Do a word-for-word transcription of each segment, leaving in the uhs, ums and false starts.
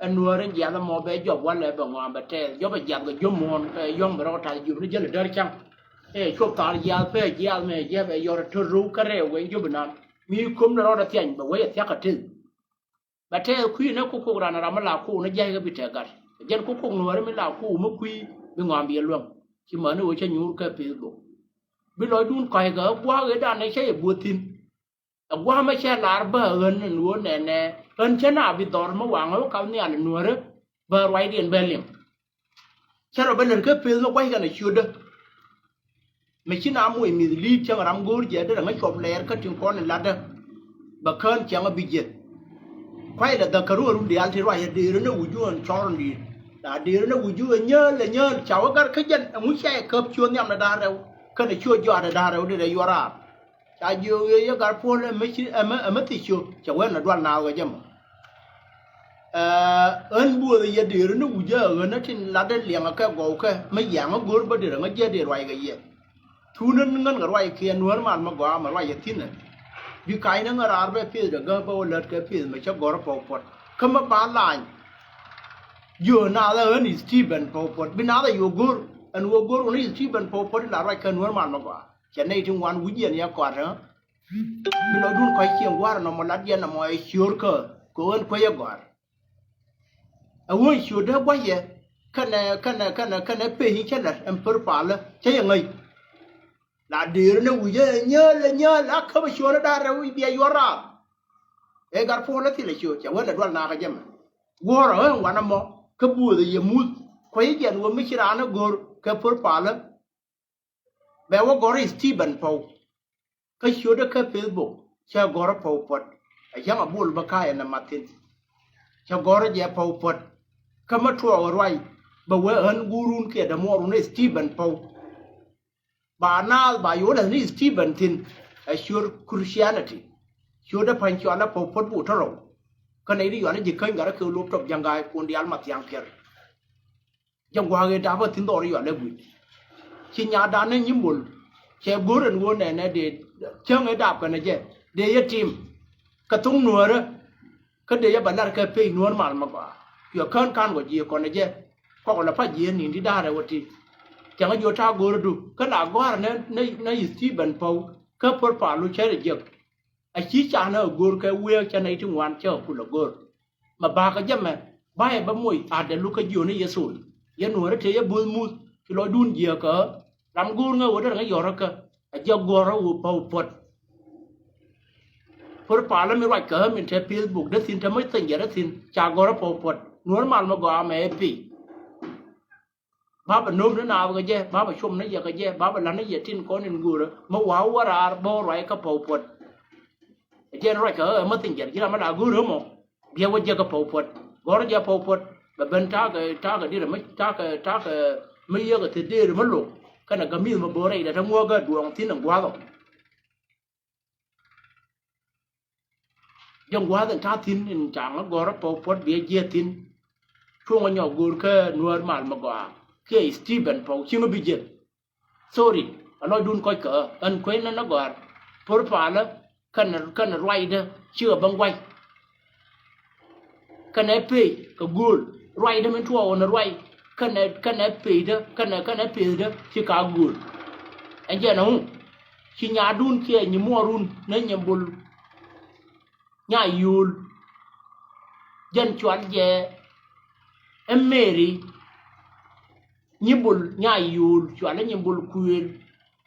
Ɛ nuäär in jiath ɛmɔ bɛ jɔp walɛ bɛ ŋɔam bɛ tɛɛth. Jɔp ɛ jiath kɛ jom muɔ̱ɔ̱n kɛ yɔ̱ŋ bɛ rɔɔk ta̱th jiöp ni jäl ɛ däär cäŋ. Ɛ cuɔp thar jiath pɛ jiath mɛ jiath ɛ yɔr ɛ tör ro̱w kä rɛw wec jop inan. Mi köm ni rɔɔdɛ thiany bɛ wec ɛ thia̱k kɛ tëth. Bɛ tɛɛth kui̱ ni kukuk ran ram mi la kuk ni jiac kɛ bi tɛk gat. Jɛn kukuk nuäär mi la kuk mi kui̱ bi ŋɔam bi ɛ luäŋ. Ci mäni wec cä nyuur kä Facebook. Bi lɔcdun kɔc kɛ gua̱a̱k ëëdan ɛ cä yɛ buɔth thi̱n. Ɛ gua̱a̱mɛ cɛ lar bä ɣän ɛn ɣöö nɛnɛ ɣän cä na bi dhɔr mi waŋä wä kap nhial ɛ nuäärä bä ruacdiɛn bä liŋ. Cä rɔ bä lät kä peth mi gua̱ckɛ nɛ ciötdä. Mi ci na moc mi̱th li̱i̱t cäŋ ram go̱o̱r jɛ derɛ ŋä cuɔp lɛɛr kä tin kɔn in latdä. Bä kään ciaŋä bi jiɛth. Kuay lɛ dhäk kä ruɔ̱ɔ̱r run diaal ti ruac ɛ deerä ni wi̱c juɔ̱ɔ̱n cɔr in di̱i̱t. La deerä ni wi̱c juɔ̱ɔ̱n nyääl ɛ nyääl ca wä gar kä jɛn ɛŋu cia yɛ käp ciöt nhiam ni da̱a̱r rɛw. Kɛnɛ ciöt jɔaat ɛ da̱a̱r rɛw derɛ yuɔr raar. Ca jiök yɛ yɛ gat puɔ̱l ɛmɛ ci ɛmɛ ɛmɛ thiec ciök cɛ wee nɛ dual naath kɛ jɛ mɔ. Ɣän buɔth yɛ dëër ni wi̱cä ɣän a tin latdä liɛŋɛ kɛ gɔwkɛ mi yiaŋä go̱r bä dëër ŋä jiɛ dëër ruac kɛ yɛ. Thunä ni ŋän kɛ ruac kiɛ nuäär mal mi gɔaa mi ruac yɛ thi̱nɛ. Bi kac ni ŋä raar bɛ pieth dɛ gäk bä wä lät kɛ pieth mi cä gɔr pɔw puɔt kä mi ba lany. Jiö naath ɛ ɣän i̱ Stephen pɔw puɔt bi naath ɛ yo̱o̱ go̱r ɛn ɣöö go̱r wä ni i̱ Stephen pɔw puɔt in la ruac kɛ nuäär mal mi gɔaa. Cɛ nɛy ti ŋuan wi̱c yɛn yɛ kɔaarä. Mi lɔcdun kɔc cieŋ gua̱a̱r nɔmɔ lat yɛn nɔmɔ ɛ ciöör kä kɛ ɣän kuec ɛ gɔ̱a̱r. Ɛ ɣöö ciöör dee gua̱c yɛ kɛnɛ kɛnɛ kɛnɛ kɛnɛ peny cä la̱t ɛn pär palä cä yɛ ŋäc. La deerä ni wi̱cä ɛ nyääl ɛ nyääl a käp ɛ ciöör ni da̱a̱r rɛw i̱ bia yuɔr raar. Ɛ gat puɔ̱l ɛ thilɛ ciöör cɛ wee lɛ dual naakä jɛ mɛ. Guɔ̱ɔ̱r ɛ ɣän wanɛ mɔ kä buɔth ɛ yɛ muth kuec jiɛn ɣöö mi ci raan ɛ go̱r kɛ pär palä. Bɛ wä gɔ̱r i̱ Stephen pɔw. Kä ciötdä kä Facebook cɛ gɔ̱r pɔw puɔt. A cäŋ a bul bä ka̱a̱c ɛn ɛ mat thi̱n. Cɛ gɔ̱r jɛ pɔw puɔt. Kä mä tuɔɔk ruac bɛ wee ɣän guurun kiɛ dämuɔɔrun i̱ Stephen pɔw. Ba naath ba yo̱o̱ läth ni Stephen thi̱n. Ɛ ciöt Christianity. Ciötdä pa̱ny cɔalä pɔw puɔt bu tɔ̱rɔw. Kä nɛy di yɔalä ji̱ käny gat ɛ kɛ lop tɔp ja̱ŋ ga̱a̱c kun diaal ma thia̱a̱ŋ piɛr. Jɛ gua̱a̱k ëë dap kä thi̱n dhɔr yɔal ɛ gui̱c. Ci nyaatdan ni nyimbol cɛ go̱r ɛn ɣöö nɛnɛ dee cäŋ ëë dap kɛnɛ jɛ dee yɛ tim. Kɛ thoŋ nuäärä kä dee yɛ bɛ lar kɛ pec nuäär mal mi gɔaa. Cuɛ kään ka̱n kɔ jiëë kɔnɛ jɛ kɔk lɛ pa̱c jiëë ni̱n ti da̱a̱r ɛ wä ti. Cäŋ ɛ jiɔ ta̱a̱ go̱o̱rädu kä la gɔ̱a̱r nɛ nɛ nɛ i̱ Stephen pɔw kä pär palu cär ɛ jiäk. A ci canä a go̱r kɛ wëë cä nɛy ti ŋuan cä a kul a go̱r. Ma bakä jɛ mɛ ba yɛ bä moc a dɛ luk kä jiöni yɛ thol. Yɛ nuɔ̱ɔ̱ri tëë yɛ bo̱o̱th muth ci lɔcdun jiääkä. Ram go̱o̱r ŋä ɣöö derɛ ŋä yɔ̱rä kä a jiɛ gɔ̱rä ɣöö paw puɔ̱t. Pär palä mi ruac kä min te Facebook dee thi̱n te mi thinyɛ dee thi̱n ca gɔ̱rä paw puɔ̱t nuɔ̱ɔ̱r mal mi gɔaa mɛ ɛ pi̱. Bapɛ no̱o̱k ni naath kɛ jɛ, bapɛ com ni yɛ kɛ jɛ, bapɛ la̱t ni yɛ tin kɔn in go̱o̱rä mi wa̱a̱ wä raar bä wä ruac kä paw puɔ̱t. Ɛ jɛn ruac kɛ ɣä ɛ messenger ji̱ ram mi la go̱o̱rä mɔ. Biɛ wä jɛ kä paw puɔ̱t gɔ̱r jɛ paw puɔ̱t bɛ ben ta̱a̱ kɛ ta̱a̱ kɛ dirɛ mi ta̱a̱ kɛ ta̱a̱ kɛ mi yɛ kɛ thil dëër mi lo̱k. Kɛnɛ gami̱th mi bo̱o̱r rɛydɛ te ŋuäk kä duɔ̱ɔ̱ŋ thi̱n in gua̱a̱th ɔ. Jɛ gua̱a̱th in ta̱a̱ thi̱n in ca ŋä gɔ̱rä paw puɔ̱t biɛ jiɛth thi̱n. Cuŋä nyɔk go̱o̱r kä nuäär mal mi gɔaa kiɛ Stephen paw cieŋä bi jiɛth. Sorry a lɔcdun kɔc kä ɣän kuecnä ni gɔ̱a̱r. Pär palä kɛnɛ kɛnɛ ruacdä cikɛ ben gua̱c. Kɛnɛ pec kɛ gööl ruacdä min tuɔɔk ɣän ruac kɛnɛ kɛnɛ pecdä kɛnɛ kɛnɛ pecdä ci ka gööl. Ɛn jɛn ɛŋu ci nyaadun kiɛ nyimuɔɔrun ni nyɛ bul. Nya yul jɛn cual jɛ ɛ Mary. Nyi bul nya yul cual ɛ nyi bul kuëël.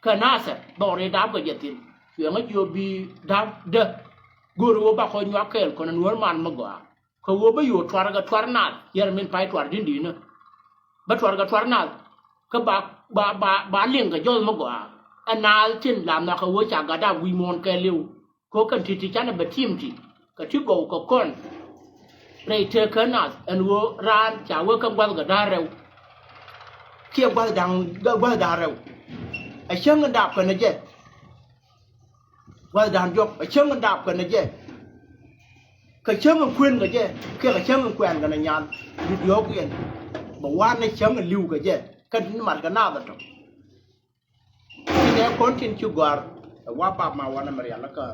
Kä nathɛ dhɔri dap kɛ jɛ thi̱n cuɛ ŋä jiɔ bi dap dä. Go̱o̱ri wä bakɔ nyuak kɛɛl kɔn ɛ nuɔ̱ɔ̱r man mi gɔaa. Kɛ ɣöö bä yo̱o̱ tuarkɛ tuar naath yɛr min pay tuar di̱n di̱i̱nä. Bä tuarkɛ tuar naath kä ba ba ba ba liŋ kɛ jɔth mi gɔaa. Ɛ naath tin la nhɔakɛ ɣöö ca gat dap wi̱i̱ muɔ̱ɔ̱n kɛɛliw. Kɛ ɣöö kɛn ti̱ti̱ canɛ bɛ ti̱i̱m ti kɛ ti gɔw kɛ kɔn. Rɛy tëëkä naath ɛn ɣöö raan ca wee kɛ gua̱th kɛ da̱a̱r rɛw. Kiɛ gua̱th da̱ŋ gua̱th da̱a̱r rɛw. Ɛ cäŋ in dap kɛn ɛ jɛ. Gua̱th da̱a̱n jɔk ɛ cäŋ in dap kɛn ɛ jɛ. Kɛ cäŋ in kuën kɛ jɛ kiɛ kɛ cäŋ in kuɛn kɛn ɛ nyan. Di diɔ̱ɔ̱k yɛn bɛ wan ni cäŋ in li̱w kɛ jɛ. Kɛn tin mat kɛ naath ɛ tɔ̱. Tin ɛ kɔn tin ci gɔ̱a̱r ɛ wa pap ma wanɛ mɛ rial kä.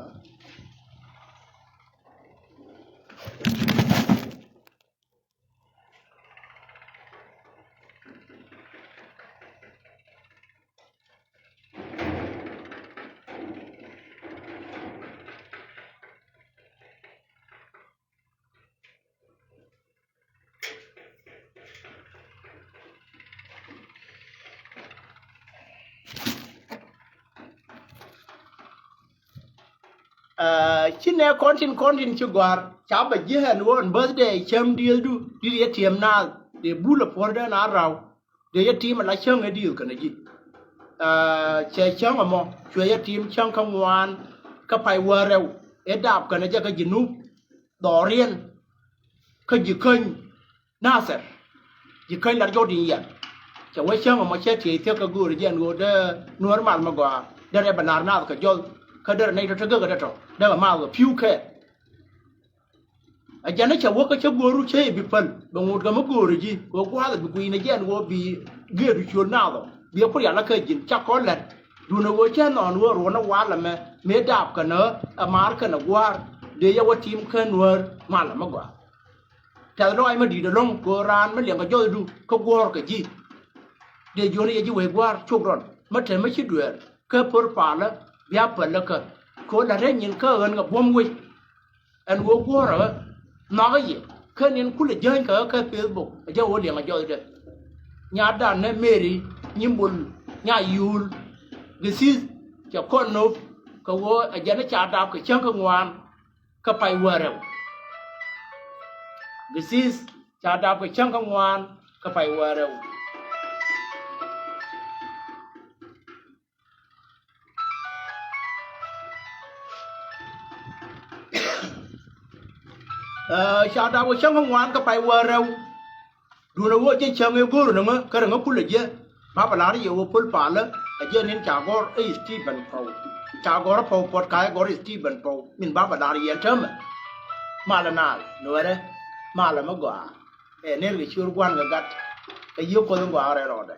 Ci nɛ kɔn tin kɔn tin ci gɔ̱a̱r ca bɛ ji̱ ɛn ɣöö ɛn birthday cäŋ diëëthdu di̱t yɛ tiɛm naath dee bul ɛ puɔ̱rdɛ na raw. Dee yɛ ti̱i̱m ala cäŋ ɛ diëëth kɛnɛ ji̱. Cɛ cäŋ ɛmɔ cuɛ yɛ ti̱i̱m cäŋ kä ŋuan kä pay wäär rɛw ëë dap kɛnɛ jɛ kä ji̱ nup dhɔriɛn kä ji̱ käny. Nathɛr ji̱ käny lat jɔt in yɛn. Cɛ wee cäŋ ɛmɔ cɛ tiey thiäk kä göörä jɛ ɛn ɣöö dee Nuäär mal mi gɔaa derɛ bɛ la̱r naath kɛ jɔl kä derɛ nɛy tɔ̱ te gekä tɔ̱tɔ̱ derɛ maath kɛ pi̱w kɛɛl. A jɛn ni cɛ wä kä cä guɔ̱ru cä i̱ bi päl bɛ ŋot kɛ mi göörä ji̱ kɛ ɣöö gua̱a̱th bi gui̱i̱n a jɛ ɛn ɣöö bi gëëdu ciöl naath ɔ bi ɛ ku rial a kä ji̱n ca kɔn lɛt. Duundɛ ɣöö cä nɔɔn ɣöö ruɔ̱n ɛ wal ɛmɛ mëë dap kɛnɛ ɛ maar kɛnɛ gua̱a̱r dee yɛ wä ti̱i̱m kä Nuäär mal ɛmɛ gɔaa. Tɛth lɔaac mi di̱i̱t ɛlɔ̱ŋ kɛ ɣöö raan mi liɛŋkɛ jɔcdu kä guɔ̱ɔ̱r kɛ ji̱. Dee jiɔni yɛ ji̱ wec gua̱a̱r cuk rɔn mi te mi ci dueer kä pör palä bia päl kä kɛ ɣöö la̱t rɛy nyin kä ɣän kɛ buɔ̱m wec. Ɛn ɣöö guɔ̱ɔ̱rä ɣä nhɔakä yɛ kä niɛn kulɛ jäny kɛ ɣä kä Facebook ɛ jɛ ɣöö liɛŋkɛ jɔcdɛ. Nyaatdan ni Mary Nyimbul Nyayul Githith cɛ kɔn nop kɛ ɣöö ɛ jɛn ni ca dap kɛ cäŋ kä ŋuan kä pay wäär rɛw. Githith ca dap kɛ cäŋ kä ŋuan kä pay wäär rɛw. Ca dap kɛ cäŋ kä ŋuan kä pay wäär rɛw. Duundɛ ɣöö jɛ cäŋ ëë go̱o̱r ni ŋä kä ri ŋä kulɛ jɛ. Ba bɛ la̱r yɛ ɣöö pöl palä a jɛ ni̱n ca gɔ̱r i̱ Stephen Pɔw. Ca gɔ̱r Pɔw puɔt ka ɛ gɔ̱r i̱ Stephen Pɔw min ba bɛ la̱r yɛ täämɛ. Malɛ naath Nuäärä malɛ mi gɔaa. Ɛ ner kɛ ciöör gua̱n kɛ gat kɛ yiëë Kuɔth in gɔaa rɛl rɔɔdɛ.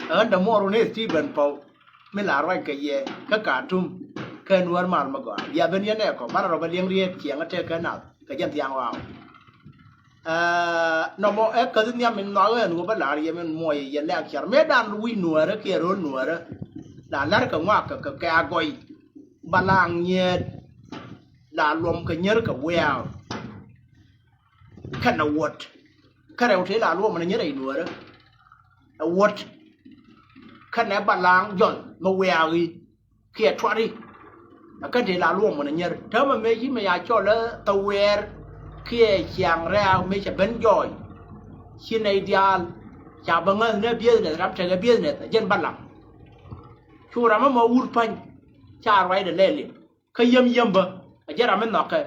Ɣän dämuɔɔr wun i̱ Stephen Pɔw mi la ruac kɛ yɛ kä Katum kä Nuäär mal mi gɔaa. Bia ben yɛn ɛ kɔ banɛ rɔ bä liɛŋ riet ciɛŋä tëë kä nath kɛ jɛn thiaŋ waaw. Nɔmɔ ɛ käth nhiam min nhɔak ɣän ɣöö bä la̱r yɛ min muɔc yɛ lɛ̈k cär mëëdan wi̱i̱ Nuäärä kiɛ ro̱l Nuäärä. La la̱r kɛ ŋɔak kɛ kɛ a gɔy balaŋ nyiet la luɔm kɛ nyier kɛ wiaw. Kɛnɛ wuɔ̱t kä rɛw tëë la luɔm ni nyier rɛy Nuäärä. Ɛ wuɔ̱t kɛnɛ balaŋ jɔl mi wiaw i̱ kiɛ tuari. Ɛ kɛn tëë la luɔm ni nyier täämɛ mëë ci mëë ya cɔl ɛ thawɛɛr kiɛ ciaŋ rɛ̈ɛ̈k mëë cɛ ben jɔɔy. Ci nɛy diaal ca bä ŋäth ni business ram tekɛ business ɛ jɛn balaŋ. Cu ram ɛmɔ wur pa̱ny ca ruacdɛ lɛl liŋ. Kä yiem yiem bä a jɛ ram mi nhɔkɛ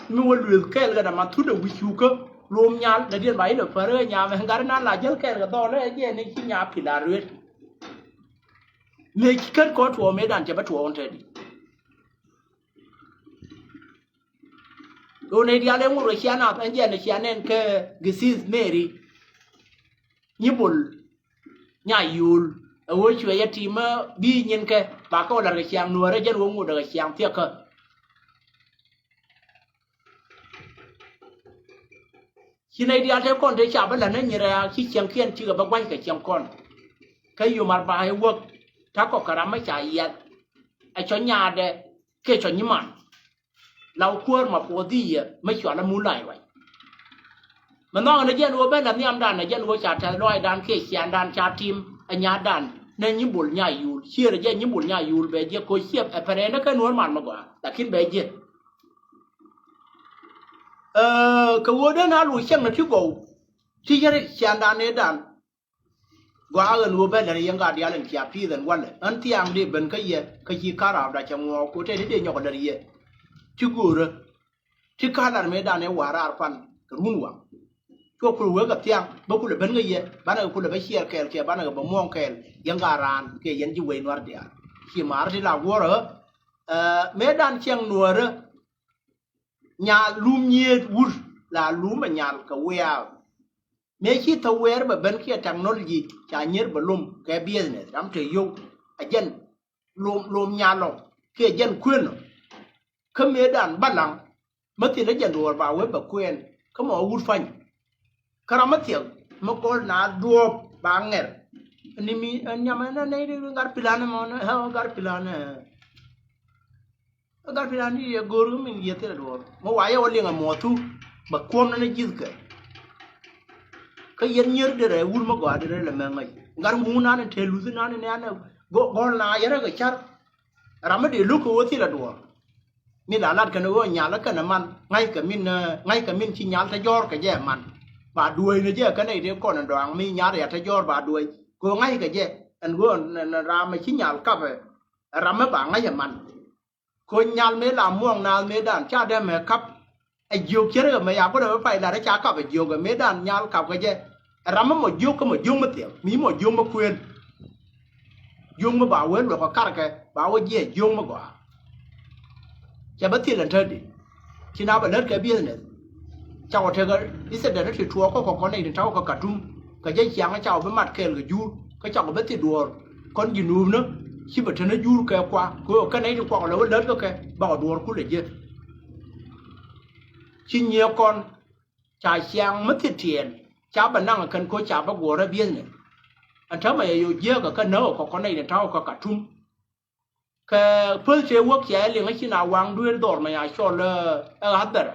mi wä lueth kɛɛl kɛ dama thut ɛ wi̱c cukä luom nyal lɛdiɛn ba inɔ pär ɣä nyamɛ ŋa̱r inan la jäl kɛɛl kɛ dhɔɔl ɛ jɛ ni ci nya pil a ruet. Mëë ci kän kɔn tuɔɔk mëëdan cɛ bä tuɔɔk in te di. Do̱n ɛ diaal ɛ ŋut kɛ cia nath ɛn jɛ ni cia nɛn kɛ Githith Mary. Nyi bol nya yul ɛ ɣöö cuɛ yɛ ti̱i̱m bi nyinkɛ ba kɛ wä la̱r kɛ ciaŋ Nuäärä jɛn ɣöö ŋut kɛ ciaŋ thiɛkä. Ci nɛy diaal te kɔn te ca bä la̱t ni nyin rɛ̈ɛ̈k ci ciɛŋkiɛn cikɛ bä gua̱c kɛ ciɛŋ kɔn. Kä yom ar ba ɛ wäk ta̱kɔ kɛ ram mi ca yiath ɛ cɔ nyaadɛ kiɛ cɔ nyiman. Law kuäär ma puɔth i̱ yɛ mi cual amul la̱a̱c ruac. Mi nhɔaŋ ni jɛn ɣöö ben la nhiamdan ni jɛn ɣöö ca tɛth lɔaacdan kiɛ ciaŋdan ca tim ɛ nyaatdan ni nyi bol nya yul ciër ɛ jɛ nyi bol nya yul bɛ jiɛ koc ciɛp ɛ pɛrɛɛn ni kɛ Nuäär mal mi gɔaa lakin bɛ jiɛ. Kɛ ɣöö den a loc cäŋ ni ti gɔw ti yɛr ciaŋdan ni dan. Gɔaa ɣän ɣöö bɛ lär yɛn gat diaal in cia pi̱i̱th ɛn walɛ ɣän thiaŋ dee ben kä yɛ kä ci karaabda cɛ ŋuɔɔk ku tɛt i̱ dee nyɔk lär yɛ. Ti göörä ti ka̱n lar mëëdan ëë wa̱a̱ raar pan kɛ run waŋ. Cuɔ kul wek kɛ thiaŋ bä kulɛ ben kä yɛ banɛ kɛ kulɛ bä ciɛɛr kɛɛl kiɛ banɛ kɛ bä muɔ̱ɔ̱ŋ kɛɛl yɛn gat raan kiɛ yɛn ji̱ wec Nuäär diaal. Ci ma̱a̱r ti la guɔ̱rä ɣä mëëdan ciɛŋ Nuäärä. Nyal lum nyiet wur la lum ɛ nyal kɛ wiaa. Mëë ci thäwɛɛr bɛ ben kiɛ technology ca nyier bɛ lom kɛ business ram te yio̱w. Ɛ jɛn lom lom nyalɔ kiɛ jɛn kuenɔ. Kä mëëdan balaŋ mä thil ɛ jɛn duɔɔr ba wee bɛ kuɛɛn kä mɔ wur pa̱ny. Kä ram mä thiɛk mä gɔl na duɔɔp ba ŋɛr. Ni mi ɛn nyam ɛn nɛy ri gat pilan ɛmɔ ɛ gat pilan ɛ. Ɛ gat pilan di yɛ go̱o̱r kä min yieth thilɛ duɔɔr mä wa yɛ wä liŋ ɛ muɔthu. Bɛ kuɔm nani ji̱thkɛ kä yɛn nyier derɛ wur mä gɔaa derɛ lɛ mɛ ŋäc. Gat ŋuŋ nani te luth nani nɛn ɛ gɔl na yɛrɛ kɛ car. Ram mi dee lo̱k kɛ wä thilɛ duɔɔr. Mi la lat kɛn ɣöö nyal kɛn man ŋa̱ckɛ min, eh, ŋa̱ckɛ min ci nyal te jɔ̱ɔ̱r kɛ jɛ man. Ba dueec ni jɛ kɛn nɛy ti kɔn in dɔaŋ mi nyal riat te jɔ̱ɔ̱r ba dueec. Kɛ ɣöö ŋa̱ckɛ jɛ ɛn ɣöö ɛn, ɛn ram mi ci nyal kapɛ, ɛ ram mi ba ŋa̱ckɛ man. Kɛ ɣöö nyal mëë la muɔ̱ɔ̱ŋ naath mëëdan ca dee mɛ kap. Ɛ jiök cärkɛ mɛ ya kulɛ bä pay lat ca kap ɛ jiök ɛ mëëdan nyal kap kɛ jɛ. Ɛ ram mi mɔ jiök kä mɔ jiök mi thiɛm mi mɔ jiök mi kuëën. Jiök mi ba wee luɔk ɛ karkɛ ba wee jiɛ jiök mi gɔaa. Cɛ bä thil ɛn tätdi. Ci na bɛ lät kɛ business. Cakɔ tekɛ incident ti tuɔɔk kä kɔkɔ nɛy ti ta̱wä kä Katum. Kä jɛ ciaŋ cakɔ bi mat kɛɛl kɛ jur kä cakɔ bi thil duɔɔr. Kɔn ji̱ nuupnä ci bɛ teni jur kɛ kua kɛ ɣöö kɛ nɛy ti kuak lɛ wä lät kä kɛ bakɔ duɔɔr kulɛ jiɛ. Ci nyiee kɔn ca ciaŋ mi thil tiɛɛl ca bɛ naŋ kɛn ko̱ ca bä guɔ̱ɔ̱rä business. Ɛn täämɛ yɛ yo̱o̱ jiääkä kä näk ɛ kɔkɔ nɛy ti ta̱wä kä Katum. Kɛ päl tëë wäk cia liŋ ci na waŋ duëël dhɔr mɛ ya cɔl ɛ ɣa̱thɛrɛ.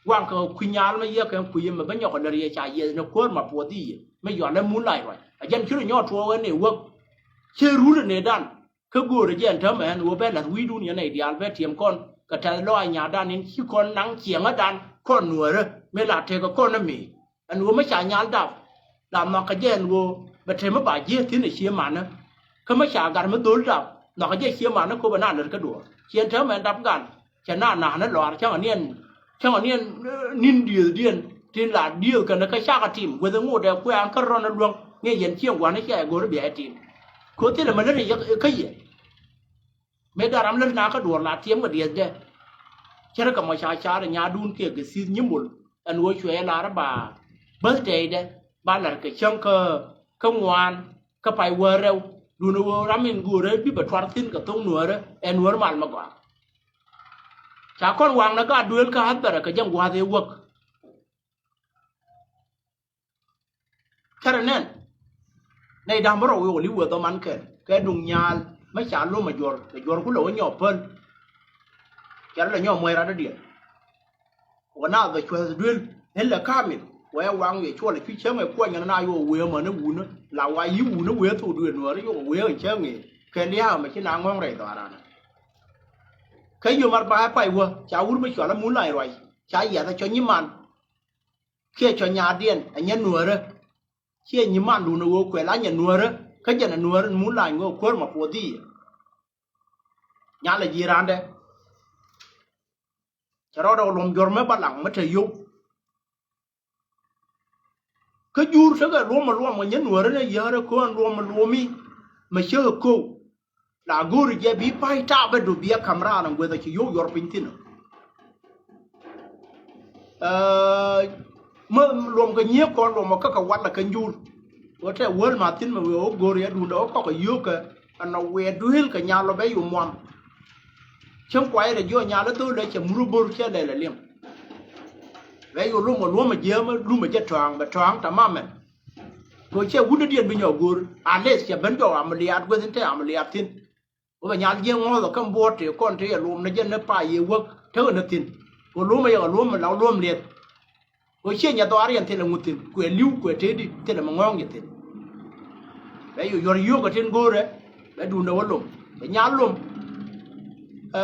Waŋ kɛ kui̱ nyal mɛ yiëë kɛ kui̱ mɛ bä nyɔk lär yɛ ca yieth ni kuäär ma puɔth i̱ yɛ mɛ yɔal ɛ mun lac ruac a jɛn ci rɔ nyɔɔt tuɔɔk ɛ ni wäk. Ci rul ɛ ni dan kä göörä jɛ ɛn täämɛ ɛn ɣöö bɛ la̱th wi̱i̱dun yɛn nɛy diaal bɛ tiɛm kɔn kɛ tɛth lɔaac nyaatdan in ci kɔn naŋ ciɛŋädan kɔn nuäärä mëë la tekɛ kɔn ɛ mëë. Ɛn ɣöö mi ca nyal dap la nhɔakä jɛ ɛn ɣöö bɛ te mi ba jiɛ thi̱n ɛ cie manä. Kä mi ca gat mi dhol dap nhɔakä jɛ cie manä köpɛ na lät kä duɔ̱ɔ̱r ciɛn te mɛn dap gan. Cɛ na na̱a̱n ɛ lɔaar cäŋ aniɛn cäŋ aniɛn, eh, ni̱n diëëthdiɛn tin la diëëth kɛn kä cakɛ tim gueth ŋot ɛ kuɛɛn kä rɔn ɛ luäŋ ŋi̱i̱c yɛn cieŋ gua̱n ɛ cia ɛ go̱r bia ɛ tim. Köth thilɛ mi lät ɛ kä yɛ. Mëë daram lät na kä duɔ̱ɔ̱r la tiɛm kɛ diɛthdɛ. Cärkɛ mɔ ca car nyaadun kiɛ gɛ thi̱th nyimbol ɛn ɣöö cuɛ lar ba birthdaydɛ ba la̱r kɛ cäŋ kä kä ŋuan kä pay wäär rɛw. Duundɛ ɣöö ram in göörä bi bɛ tuar thi̱n kɛ thoŋ nuäärä ɛ nuäär mal mi gɔaa. Ca kɔn waŋnɛ gaat duëël kä athbɛrɛ kɛ jɛ ŋua̱th ëë wäk. Kärɛ nɛn nɛy da̱ŋ bä rɔw wi̱i̱ wä li̱w wee dhɔman kɛn kɛ duŋ nyaal. Mä ca lom a juɔr kɛ juɔr ku lɛ wä nyɔk päl. Cɛ rɔ lɛ nyɔk muɛc rat dɔ̱diɛn. Wä naath bɛ cuɛth duel nin lɛ ka̱a̱mil wee waŋ wiɛ cuɔl a cuc cäŋ ɛ kuɔny ɛn na yuɔ wee män ɛ wunä la wa yi̱ wunä wee thok duëë nuäärä yuɔ wee ɛn cäŋ ɛ kɛ lia̱a̱ mɛ ci na ŋɔ̱ŋ rɛy dhɔaran. Kä yom ar ba ɛ pay wä ca wur mi cual a mun la̱ny ruac ca yiath a cɔ nyiman. Kiɛ cɔ nyaatdiɛn ɛ nyɛ nuäärä. Ciɛ nyiman duundɛ ɣöö kuɛl a nyɛ nuäärä kä jɛn ɛ nuäärä mun la̱ny ɣöö kuäär ma puɔth i̱ yɛ. Nyalɛ ji̱ randɛ. Cɛ rɔɔdɛ ɣä luɔm juɔ̱r mi balaŋ mi te yio̱w. Kä jur tekɛ luɔm mi luɔm kɛ nyɛ nuäärä ni yäärä köön luɔm mi luɔmi. Mi cä ɛ köw la go̱o̱ri jɛ bi pay taap bä du biɛ ka̱m raan in gueth a ci yio̱w yɔr piny thi̱n. Ɛ, mi luɔm kɛ nyiee kɔn luɔm kä kɛ wal a kɛ njur. Wä tɛ wäl ma thi̱n mi wee wä go̱o̱ri a duundɛ wä kɔk a yio̱w kɛ ɛn ɔ wee duëël kɛ nyal ɔ bɛ yu muam. Cäŋ kuayɛ lɛ jiɔ nyal a dho̱l lɛ cɛ mur a bo̱r cɛ lɛ lɛ liŋ. Bɛ yu lum a luɔm a jiääm a lum a jɛ tɔ̱a̱ŋ bɛ tɔ̱a̱ŋ tamam ɛn. Kɛ cɛ wundädiɛn bi nyɔk go̱o̱r a leth cɛ ben jɔw amiliat gueth in te amiliat thi̱n. Wä bɛ nyal jiäk ŋɔ̱ɔ̱th ɔ kä buɔ̱ɔ̱t tëë kɔn tëë yɛ luɔm ni jɛn ni pay yɛ wäk tekɛ ni thi̱n. Kɛ luɔm a yɛ kɛ luɔm mi la luɔm liɛth. Kɛ ciɛ nyɛ dhɔaar yɛn thilɛ ŋuth thi̱n kuɛ li̱w kuɛ tëëdi thilɛ mi ŋɔ̱ɔ̱ŋ yɛ thi̱n. Bɛ yu yuɔr yio̱o̱k kɛ tin go̱o̱rɛ bɛ duundɛ wä lom bɛ nyal lom. Ɛ,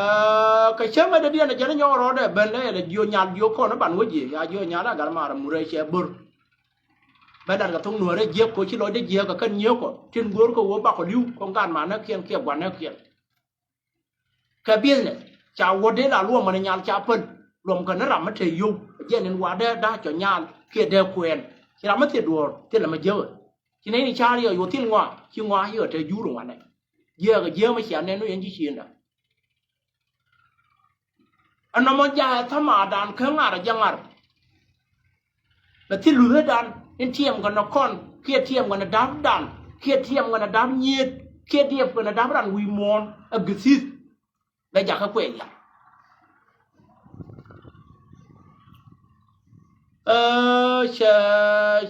kɛ cäŋ ɛ dee diɛn ɛ jɛn inyɔk rɔɔdɛ ben lɛ yɛlɛ jiö nyal jiö kɔn iban wä jiɛ ya jiö nyal a gat maar murɛ cɛ bör. Bɛ lat kɛ thoŋ nuäärä jiäk kɛ ci lɔcdä jiäk kɛ kɛn nyiëëkɔ tin go̱o̱r kɛ wä bakɔ li̱w kɔn gat maanäkiɛn kiɛ gua̱näkiɛn. Kɛ business ca wä dee la luɔmä ni nyal ca päl luɔmkɛ ni ram mi te yio̱w. Jiɛn in wa dee da̱a̱ cɔ nyal kiɛ dee kuɛɛn ci ram mi thil duɔ̱ɔ̱r thilɛ mi jiäk. Ci nɛy ni ca̱r yɛ yo̱o̱ thil ŋɔaa ci ŋɔaa yɛ te jur in wanɛ. Jiääk jiääk mi cia nɛn ni yɛn ci ciënda. Ɛnɔmɔ ja̱a̱ ɛ thämadan kä ŋa̱r ɛ jɛ ŋa̱r. Bɛ thil luthädan in tiɛm kɛn ɛ kɔn kiɛ tiɛm kɛn ɛ da̱pdan kiɛ tiɛm kɛn ɛ da̱p nyiet kiɛ tiɛm kɛn ɛ da̱p ran wi̱i̱ muɔ̱ɔ̱n ɛ githith. Bɛ jakä kuɛɛl ya. Ɛ, cɛ,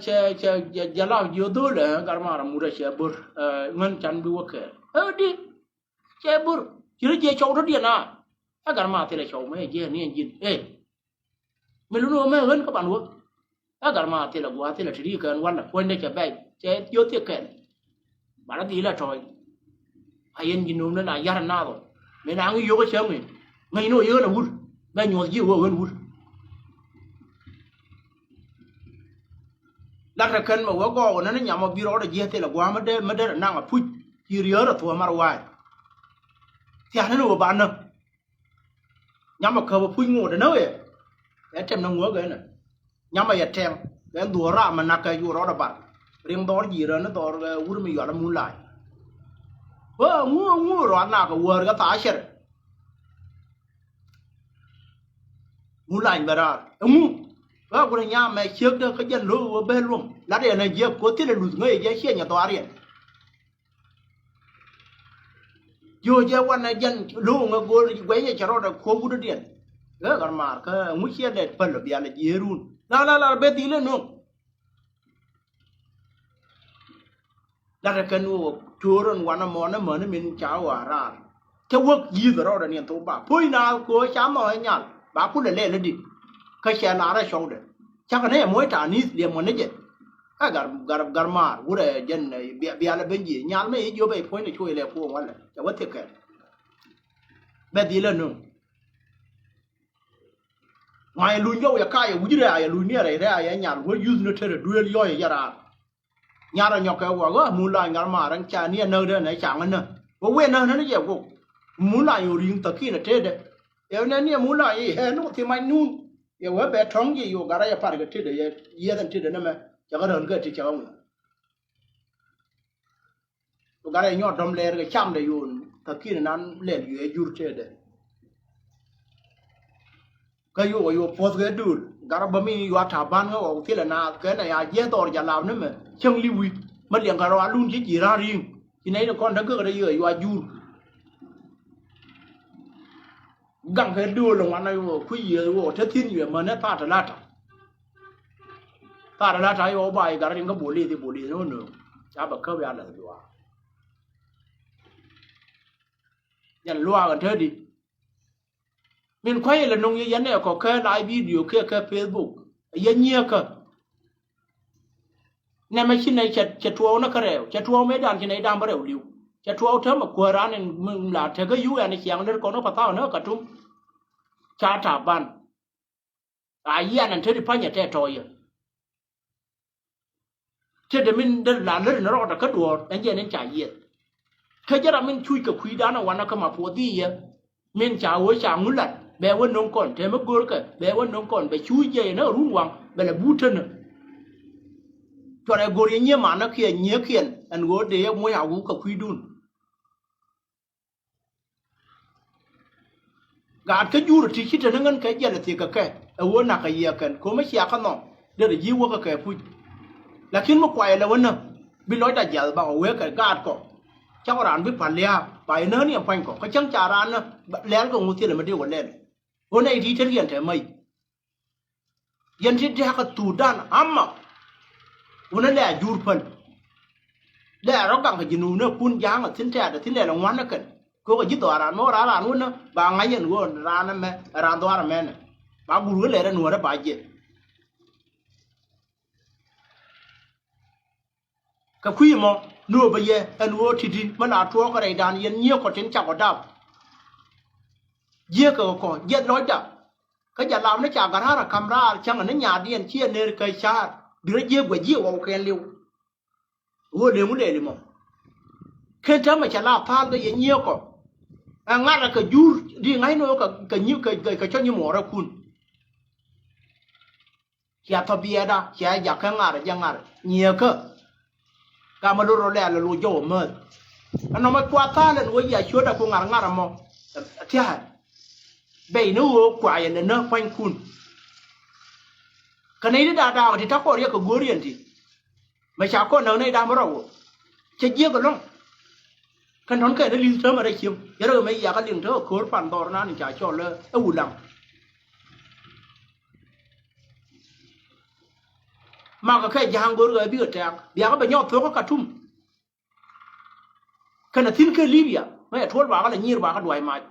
cɛ, cɛ, jɛ, jɛ la jiö dho̱l ɛ gat maar mut ɛ cɛ bör. Ɛ, ŋän can bi wä kɛɛl. Ɛ, di. Cɛ bur ci rɔ jiɛ cɔw tɔ diɛn a. Ɛ gat ma thilɛ cɔw mɛ jiɛ ni ɛn ji̱n ɛ. Mi lun wä mɛ ɣän kä ban wä. Ɛ gat ma thilɛ gua̱a̱ thilɛ ti ri kɛn walɛ puɔ̱nydɛ cɛ bɛy cɛ yoth thiɛ kɛn. Ba rɔ dhilɛ tɔ̱ɔ̱c. A yɛn ji̱ no̱o̱m ni na yar na dhɔ mi na ŋi yio̱k ɛ cäŋ in. Ŋäcni ɣöö yɛ ɣän a wur, bɛ nyuɔth ji̱ ɣöö ɣän wur. Lat ɛ kɛn mɛ wee gɔɔk ɛ nɛn nyam ɔ bi rɔɔdɛ jiɛth thilɛ gua̱a̱ mä dee mä derɛ naŋ a puc. Ci riäär ɛ thuɔ̱ɔ̱ mar wa̱a̱y. Thia̱a̱n ni ɣöö ba näk. Nyam ɔ käp ɛ puc ŋo̱o̱dɛ näk ɛ. Ɛ tɛm ni ŋuäk ɛnɛ. Nyam ɔ yɛ tɛŋ kɛ dhuɔ̱ɔ̱r ram ɛ nak kɛ cu rɔɔdɛ bar. Riŋ dhɔr ji̱ rän ni dhɔr, ɛ, wur mi yual ɛ mun la̱a̱c. Ɣöö ŋu ŋu rɔɔd nak kɛ wäär kɛ tha̱a̱ cɛr. Ŋu lany bɛ raar ɛŋu? Ɣä gurɛ nyam mɛ ciekdä kä jɛn lo̱o̱k wä bɛ luɔm lat yɛn ɛ jiɛk koth thilɛ luth ŋäc ɛ jɛ ciɛ nyɛ dhɔaar yɛn. Jiö jɛ wanɛ jɛn lo̱o̱k ŋä go̱o̱r guɛnyɛ cɛ rɔɔdɛ kuɔ̱k wut dɔ̱diɛn. Ɣä ɣän maar kä ɛŋu ciɛ lɛ päl ɔ bial ɛ jiëërun la la la bɛ dhil ɛ no̱o̱ŋ. Lat ɛ kɛn ɣöö co̱o̱r ɛn wanɛ mɔnɛ mäni min ca ɣɔaa raar. Cä wäk yi̱th rɔɔdɛ niɛn thok ba puɔ̱ny naath köö ca nhɔk ɛ nyal ba kulɛ lɛl ɛ di. Kä cɛ lar ɛ cɔwdɛ cakɛ ni ɛ muɔ̱c ta̱a̱ ni̱th liɛm mɔni jɛ. Ɛ gar gar gar maar wurɛ jɛn, ɛ, bia- bial ɛ ben ji̱ nyal mɛ i̱ jiöp ɛ puɔ̱ny ni cuɔy lɛ kuɔ̱ɔ̱ŋ walɛ cɛ wä thiek kɛn. Bɛ dhil ɛ nöŋ. Ŋuany luny jɔw yɛ ka̱a̱c ɛ wi̱c rɛ̈ɛ̈c ɛ luny ni ɛ rɛy rɛ̈ɛ̈c ɛ nyal wä yuth ni tetdɛ duëël yɔ̱c ɛ jɛ raar. Nyarɛ nyɔk kɛ wä ɣä mun lany gat maar ɛn ca ni ɛ näk dee nɛ caŋ ɛ näk wä wëë näk näk ni jɛ gok. Mun lany ɣöö ri̱ŋ thäk ki̱n ɛ tetdɛ. Ɛ nɛ ni ɛ mun lany i̱ ɛ ni wä thi mac nun. Yɛ wee bɛ tɔ̱ŋ ji̱ yo̱o̱ gat rɛy ɛ par kɛ tetdɛ yɛ yiɛth ɛn tetdɛ nɛmɛ. Cɛ kä rän kɛ ti cɛ kä ŋuɔ̱n. Gat rɛy nyɔɔt dɔ̱m lɛɛr kɛ camdɛ yo̱o̱n thäk ki̱n nan lɛl yuɛ jur tetdɛ. Kä yuk ɛ yuk puɔ̱th kɛ duul gat rɔ bä mi yua ta̱a̱ ban kä ɣɔw thilɛ naath kɛ nɛ ya jiɛth dhɔr jalap ni mɛ cäŋ li̱wi. Mä liɛŋ kɛ rɔ alun ci ji̱ ra̱n ri̱ŋ ci nɛy ni kɔn te gäk rɛ yɛ yua jur. Gaŋ kɛ duul ŋuan a yuk kui̱ yiëë yuk te thi̱n yɛ mänɛ thaat lata. Thaat lata yuk ba yi gat rɔ riŋ kä bolith i̱ bolith ni wä nööŋ ca bɛ käp ya lɛth luaak. Yɛn luaak ɛn te di. Min kua̱c ilɛ nuŋ yɛ yɛn ɛ kɔ kɛ live video kiɛ kɛ Facebook. Yɛ nyiëëkä. Nɛmɛ ci nɛy cɛ, cɛ tuɔɔk ni kä rɛw. Cɛ tuɔɔk mëëdan ci nɛy dam bä rɛw li̱w. Cɛ tuɔɔk täämɛ kuäär ran in mi la tekä U N ciaŋ lär kɔn kä Pathaw ni kä Katum. Ca Taban. A yian ɛn te di pa̱nyɛ tɛ tɔɔyɛ. Tetdɛ min dee la lät in rɔɔdɛ kä duɔ̱ɔ̱r ɛn jɛ ni ca yieth. Kä jɛ ram min cuc kɛ kui̱dan ɛ wanɛ kä ma puɔth i̱ yɛ. Min ca ɣöö ca ŋulat bɛ wä no̱ŋ kɔn te mi görkɛ bɛ wä no̱ŋ kɔn bɛ cuc jɛ inä run waŋ bɛ lɛ but tänä. Cuarɛ go̱r yɛ nyiee manä kiɛ nyieekiɛn ɛn ɣöö dee yɛ moc a wuk kɛ kui̱dun. Gaat kä jur ti ci te ni ŋän kɛ jiɛl thiek kɛ kɛ ɛ wä nak kɛ yiɛk kɛn ko̱mä cia kä nhɔk. Derɛ ji̱ wä kɛ kɛ puc. Lakin mi kuayɛ lɛ wä näk bi lɔcda jiath bakɔ wee kɛ gaat kɔ. Cakɔ raan bi pal lia̱a̱ ba yɛ näk ni ɛn pua̱nykɔ kä cäŋ ca raan näk lɛl kɛ ŋu thilɛ mi dee wä lɛl. Ɣän ɛ iti te riɛn te mäc. Yɛn ti diakä thudan ama. Wunä lɛ a jur päl. Lɛ a rɔ gaŋ kɛ ji̱ nuunä kun ja̱a̱ŋ a thi̱n tɛ̈t a thi̱n lɛ lɛ ŋuan ɛ kɛn kɛ wä kɛ ji̱ dhɔaaran mɛ wä raan raan wunä ba ŋa̱c yɛn wä raan ɛmɛ raan dhɔaar ɛmɛnɛ. Ba gur wä lɛ rɛ nuɔ̱ɔ̱rä ba jiɛn. Kɛ kui̱ mɔ nuɔ̱ɔ̱pä yɛ ɛn ɣöö ti̱ti̱ mi la tuɔɔk kɛ rɛydan yɛn nyiee kɔ tin cakɔ dap. Jiääk kɛ kɔ jiɛth lɔcda. Kä jɛ lam ni ca gara̱r a ka̱m raar cäŋ ni nyaatdiɛn ciɛ ner kä ca̱a̱r bi rɔ jiääk guɛ jiɛ waw kɛn liw. Ɣöö leŋ wä lɛɛli mɔ ken täämɛ cɛ la thaal kɛ yɛ nyiee kɔ. Ɛ ŋa̱t ɛ kɛ jur di ŋa̱c ni ɣöö kɛ nyi kɛ cɔ nyi muɔɔrä kun. Cia thɔ biɛɛda cia jak kä ŋar jɛ ŋar nyieekä. Gamä lot rɔ lɛ̈ɛ̈l loc jɔw ɛ määth. Ɛnɔmɔ kua tha̱a̱l ɛn ɣöö yia ciötdä ku ŋar ŋar ɛmɔ. Thia̱a̱l bɛy ni ɣöö kuayɛ lɛ näk pua̱nykun. Kä nɛy ti da̱a̱k da̱a̱k ti ta̱kɔ riɛk kɛ go̱o̱r yɛn ti. Mɛ ca kɔn näk nɛy da̱a̱k mi rɔ wä cɛ jiäk ɛlɔ̱ŋ. Kɛn tɔ̱n kɛn ɛ li̱th täämɛ rɛy cieŋ yɛ rɛ ɣöö mɛ yia kä liŋ te ɣä ko̱o̱r pan dhɔr nan in ca cɔl ɛ Wulaŋ. Makɛ kɛ ja̱a̱ŋ go̱o̱r ɣä bikɛ tɛ̈ɛ̈k biakä bɛ nyɔk thuɔ̱k kä Katum. Kɛnɛ thi̱n kɛ Libya mɛ yɛ tuɔl bakä lɛ nyiir bakä duay mac.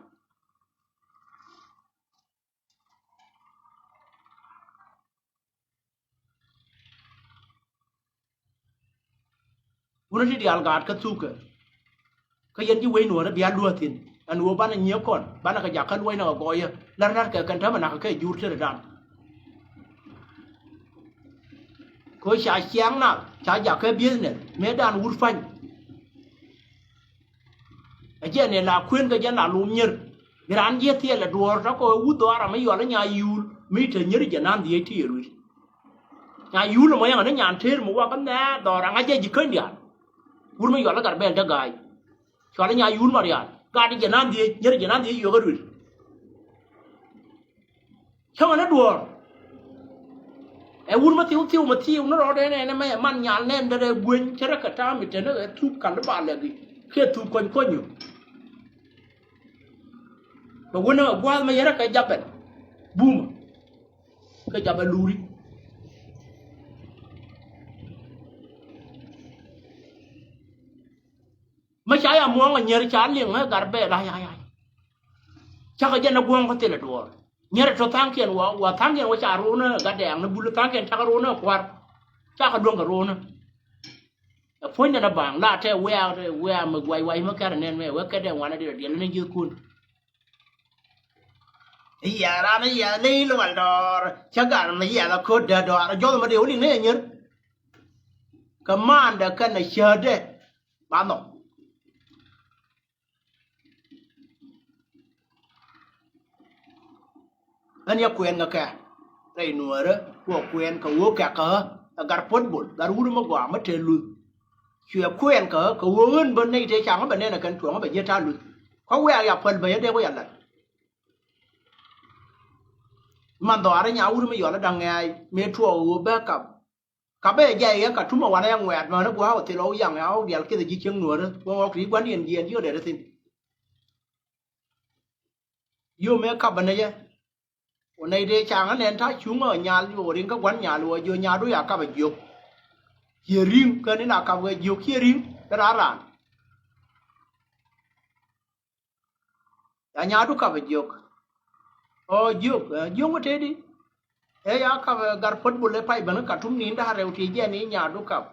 Wunä ti diaal gaat kä thukɛ. Kä yɛn ji̱ wec nuɔ̱ɔ̱rä bia luäk thi̱n. Ɛn ɣöö banɛ nyiee kɔn, banɛ kɛ jakä luɔ̱c nɛ kɛ gɔɔyä. Lär na̱r kɛ kɛn täämɛ nakä kɛ jur tetdan. Kɛ ɣöö ca ciaŋ nath, ca jakä business mëëdan wut pa̱ny. Ɛ jɛn ɛ la kuën kɛ jɛn la lom nyier. Bi raan jiɛ thilɛ duɔ̱ɔ̱r tɔ̱ kɛ ɣöö wut dhɔaara mi yɔal i̱ Nyayul mi te nyier jɛ na̱n dhiec ti yɛ rui̱. Nyayul ɛmɔ yɛn ɛ ni nyan teer mi wakä nhɛɛ dhɔaara ŋa̱c jɛ ji̱ käny diaal. Wut mi yɔal i̱ Garbɛl te ga̱a̱c. Cɔal i̱ Nyayul Marial. Gaat i̱ jɛ na̱n dhiec, nyier jɛ na̱n dhiec yuɔkä rui̱. Cäŋɛ ni duɔ̱ɔ̱r. Ɛ wut mi thiw thiw mi thiw ni rɔɔdɛ nɛn ɛmɛ ɛ man nyal nɛn derɛ gueny cärɛ kɛ ta̱a̱ mi te ni ɛ thup kal i̱ ba lɛk i̱ kiɛ thup kɔny kɔny i̱. Bɛ wun ni ɛ gua̱a̱th mi yɛrɛ kɛ japɛn bumä. Kɛ japɛ luri. Mi ca ya muɔ̱ɔ̱ŋ ɛ nyier ca liŋ ɛ Garbɛl ay ay ay. Cakɛ jɛn ɛ guɔ̱ɔ̱ŋ kä thilɛ duɔ̱ɔ̱r. Nyier ɛ tɔ tha̱a̱ŋkiɛn wa, wa tha̱a̱ŋkiɛn wa ca ro̱o̱nä ɛ gat dɛɛŋni bul tha̱a̱ŋkiɛn cakɛ ro̱o̱nä ɛ kua̱r. Cakɛ duɔ̱ŋ kɛ ro̱o̱nä. Ɛ puɔ̱nydɛ ni ba̱a̱ŋ la tɛ wiaa, wiaa mi guay way mi kɛr ɛ nɛn mɛ wek kɛ dɛŋ wanɛ diɛl diɛl ni ji̱thkun. I̱ yɛ ran i̱ yɛ ley lual dɔɔr cä gat mi yɛ la ko̱t dee dɔɔr jɔth mi dee wä liŋ ni ɛ nyier. Kɛ maandɛ kɛn ɛ cäätdɛ ba nhɔk. Ɣän yɛ kuɛn kɛ kɛ rɛy nuäärä kuɔ kuɛn kɛ ɣöö kɛk kä ɣä ɛ gat puɔ̱t bol gat wut mi gɔaa mi te luth. Cuɛ kuɛn kɛ ɣä kɛ ɣöö ɣän bä nɛy tëë ca ŋä bɛ nɛn ɛ kɛn cuɔ̱ŋä bɛ ji̱ ta̱a̱ luth. Kä wiaa ya päl bä yä dee ku ya la̱t. Man dhɔaarä nya wut mi yɔl ɛ da̱ŋ ŋɛ̈ɛ̈c mëë tuɔɔk ɣöö bä kap. Kapɛ jɛ jay ɛ Katum ɛ wanɛ ɛ ŋuɛ̈t mäni gua̱a̱k ɔ thil ɔ yaŋ ɛ ɣɔk diaal kieth ɛ ji̱ cieŋ nuäärä wä ɣɔk ti gua̱n yɛn jiɛɛn ji̱ ɔ dɛɛt ɛ thi̱n. Yom ɛ kap ɛ nɛy ɛ wä nɛy dee ca̱ŋ ɛ nɛn ta̱a̱ cuŋ ɛ nyal wä riŋ kä gua̱n nyal wä jiö nyaadu ya kap ɛ jiök. Ciɛ ri̱ŋ kä ni la kap ɛ jiök ciɛ ri̱ŋ kä raan raan. Ya nyaadu kap ɛ jiök. Ɔ jiök, ɛ, jiök mi tëëdi. Ɛ ya kap, ɛ, gat puɔ̱t bul ɛ pay ben Katum ni da̱a̱ rɛw ti jɛ ni nyaadu kap.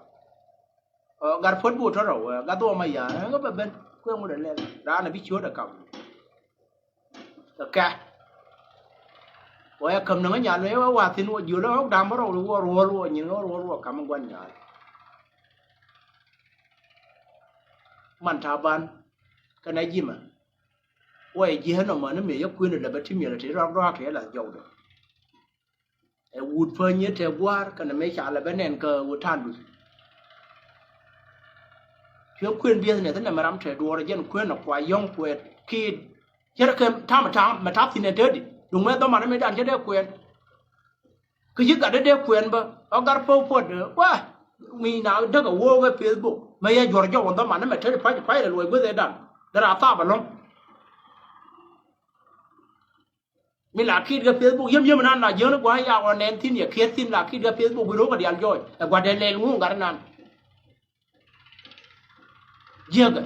Ɔ, gat puɔ̱t bul tɔ̱ rɛw, ɛ, gat dhuɔ̱ɔ̱m a ya̱a̱, ɛ, ŋä bɛ ben. Kuɛ ŋut ɛ lɛl. Raan ɛ bi ciöt ɛ kap. Kɛ kɛ. Wä ya käm ni ŋä nyal wee wä wathin wä jiöl ɛ ɣɔk da̱a̱m bä rɛw wä ruɔl wä nyin wä ruɔl wä kam in gua̱n nyal. Man ta̱a̱ ban. Kɛnɛ ji̱mɛ. Wä yɛ ji̱ ɣän ɔmɔ ni mëë yɛ kuën ɛ lɛ bä ti miɛl ɛ te rɔak rɔak te yɛ lath jɔwdɛ. Ɛ wut päny yɛ te gua̱a̱r kɛnɛ mëë ca lɛ bä nɛn kä wut ta̱a̱ luth. Cuɛ kuën biɛth nɛ thin ɛmɛ ram te duɔɔr ɛ jɛn kuën ɛ kua yɔ̱ŋ kuɛɛt kiit. Cɛ rɛ kɛ ta̱a̱ mɛ ta̱a̱ mɛ ta̱a̱ thi̱n ɛ te di duŋ mɛ dhɔman mëë dan cɛ dee kuɛn. Kä ci gat dee dee kuɛn bä ɔ gat päw puɔt wa mi na däk a wok ɛ Facebook mɛ yɛ juɔr jɔw ɔ dhɔman mɛ te di pac pac rɛ luɔc gueth ɛ dan dee ra thap ɛlɔ̱ŋ. Mi la kiit kɛ Facebook yem yem nan na jiäkni gua̱a̱c yak ɔ nɛn thi̱n yɛ kiɛt thi̱n la kiit kɛ Facebook bi ro̱o̱k ɛ diaal jɔɔc ɛ gua̱dɛ lɛl ŋuŋ gat nan. Jiäkɛ.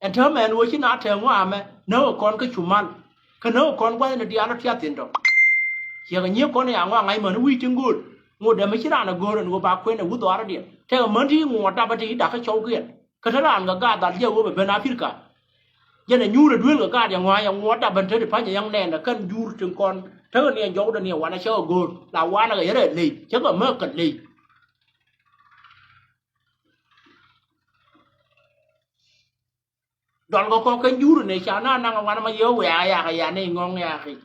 Ɛn täämɛ ɛn ɣöö ci na tɛɛ ŋɔamɛ näk kɔn kä cu mal. Kä näk kɔn gua̱thni diaal rɔ tiath thi̱n tɔ. Ciɛkɛ nyiee kɔn ya ŋɔak ŋa̱c mäni wi̱i̱ tin gööl. Ŋot dee mi ci raan ɛ göör ɛn ɣöö ba kuɛn ɛ wut dhɔaarä diɛn. Tɛkɛ män ti ŋuɔɔt dapä ti ci da̱k kä cɔwkiɛn. Kä te raan kɛ gaat dhal jiɛ ɣöö bɛ ben Africa. Jɛn ɛ nyuur ɛ duel kɛ gaat yɛ ŋɔa̱a̱c ɛ ŋuɔɔt dapä te ti pa̱ny ɛ yɛŋ nɛɛn ɛ kɛn jur tin kɔn. Tekɛ ni ɛ jɔwdɛ ni ɛ wanɛ cä ɛ göör. La wanɛ kɛ yɛ rɛ ley. Cä kɛ määk kɛ ley. Dɔl kɛ kɔk kɛn juri nɛ ca na naŋ wan ma yɛ wɛɛ a yak a ya nɛ ŋɔŋ yak i̱.